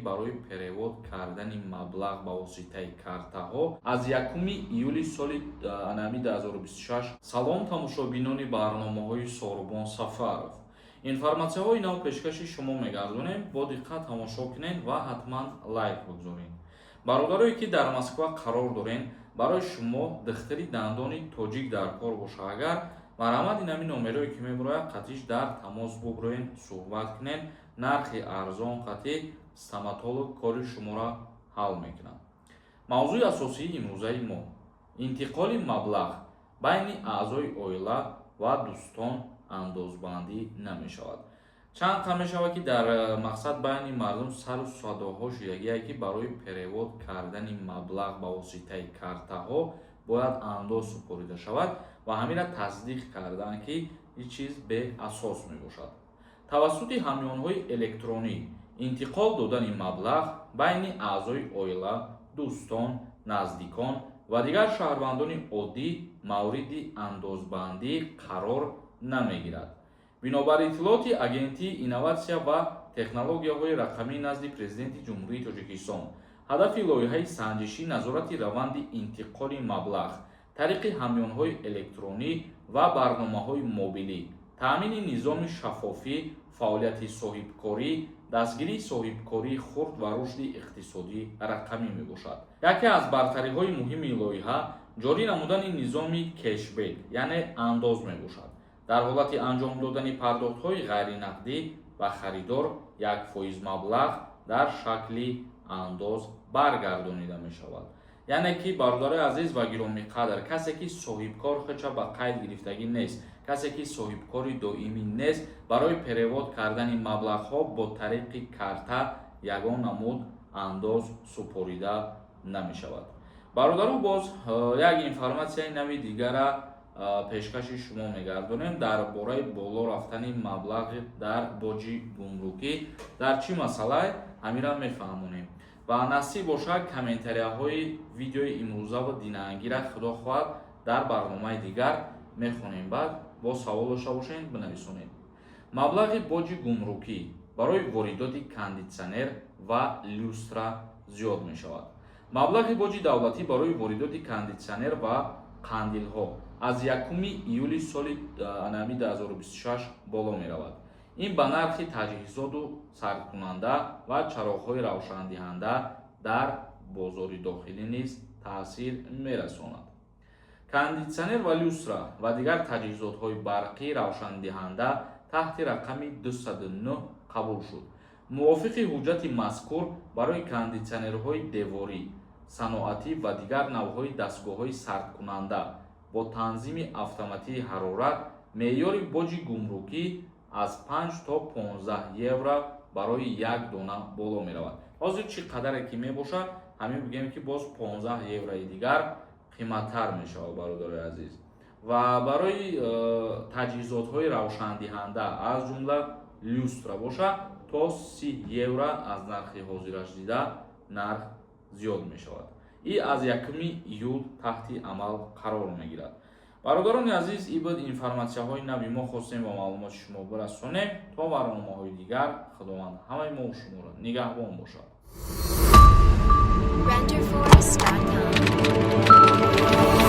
Барои перевод кардани маблағ ба воситаи картаҳо аз 1 июли соли анами 2026. Салом, тамошобинони барномаҳои Сорубон Сафаров. Информатсияҳои нав пешкаши шумо мегардонем. Бо диққат тамошо кунед ва ҳатман лайк бигзоред. Бародарое, ки дар Москва қарор дорен, барои шумо духтари дандони тоҷик дар кор боша агар, марҳамат, инами номерое, ки мебурояд, қатиш дар тамос буброен, суҳбат кунед. Нархи арзон қатӣ стоматолог кори шуморо ҳал мекунад. Мавзӯи асосии имрӯзаи мо: интиқоли маблағ байни аъзои оила ва дӯстон андозбандӣ намешавад. Чанд қам мешавад, ки дар мақсад байни мардум сару садоҳо шудагие, ки барои перевод кардани маблағ ба воситаи картаҳо бояд андоз супорида шавад ва ҳаминро тасдиқ карданд, ки ин чиз беасос мебошад. Тавассути ҳамёнҳои электронӣ интиқол додани маблағ байни аъзои оила, дӯстон, наздикон ва дигар шаҳрвандони оддӣ мавриди андозбандӣ қарор намегирад. Бинобар иттилооти Агентии инноватсия ва технологияҳои рақамӣ назди Президенти Ҷумҳурии Тоҷикистон, ҳадафи лоиҳаи санҷишӣ назорати раванди интиқоли маблағ тариқи ҳамёнҳои электронӣ ва барномаҳои мобилӣ, таъмини низоми шаффофӣ, фаъолияти соҳибкорӣ, дастгирии соҳибкории хурд ва рушди иқтисодии рақамӣ мебошад. Яке аз бартариҳои муҳими лоиҳа ҷорӣ намудани низоми кешбек, яъне андоз мебошад. Дар ҳолати анҷом додани пардохтҳои ғайринақдӣ ба харидор 1% маблағ дар шакли андоз баргардонида мешавад. Яъне ки, бародарои азиз ва гиромиқадр, касе ки соҳибкор худша ба қайд гирифтагӣ нест, касе ки соҳибкори доимӣ нест, барои перевод кардани маблағҳо бо тариқи карта ягон намуд андоз супорида намешавад. Бародару, боз як информатсияи нави дигара пешкаши шумо мегардонем дар бораи боло рафтани маблағи дар боҷи гумрукӣ. Дар чӣ масъала, ҳамира мефаҳмонем ва насиб бошад, комментарияҳои видеои имрӯза ва динангира, худо хоҳад, дар барномаи дигар мехонем. Баъд боз савол дошта бошед, бинависонед. Маблағи боҷи гумрукӣ барои воридоти кондитсионер ва люстра зиёд мешавад. Маблағи боҷи давлатӣ барои воридоти кондитсионер ва қандилҳо аз 1 июли соли анами 2026 боло меравад. Ин ба нархи таҷҳизоту сардкунанда ва чароғҳои равшандиҳанда дар бозори дохилӣ низ таъсир мерасонад. Кондитсионер ва люстра ва дигар таҷҳизотҳои барқӣ равшандиҳанда таҳти рақами 209 қабул шуд. Мувофиқи ҳуҷҷати мазкур, барои кондитсионерҳои деворӣ, саноатӣ ва дигар навъҳои дастгоҳҳои сардкунанда бо танзими автоматии ҳарорат меъёри боҷи гумрукӣ аз 5 то 15 евро барои як дона боло меравад. Ҳозир чӣ қадаре ки мебошад, ҳамин бигӯем, ки боз 15 еврои дигар қиматтар мешавад, бародарои азиз. Ва барои таҷҳизотҳои равшандиҳанда, аз ҷумла люстра бошад, то 30 евро аз нархи ҳозираш дида нарх зиёд мешавад. И аз 1 июл таҳти амал қарор мегирад. Бародарони азиз, ин буд информатсияҳои нави мо, хостем ба маълумоти шумо бирасонем. То барномаҳои дигар, Худованд ҳамаи мо шуморо нигаҳбон бошад. Renderforest.com.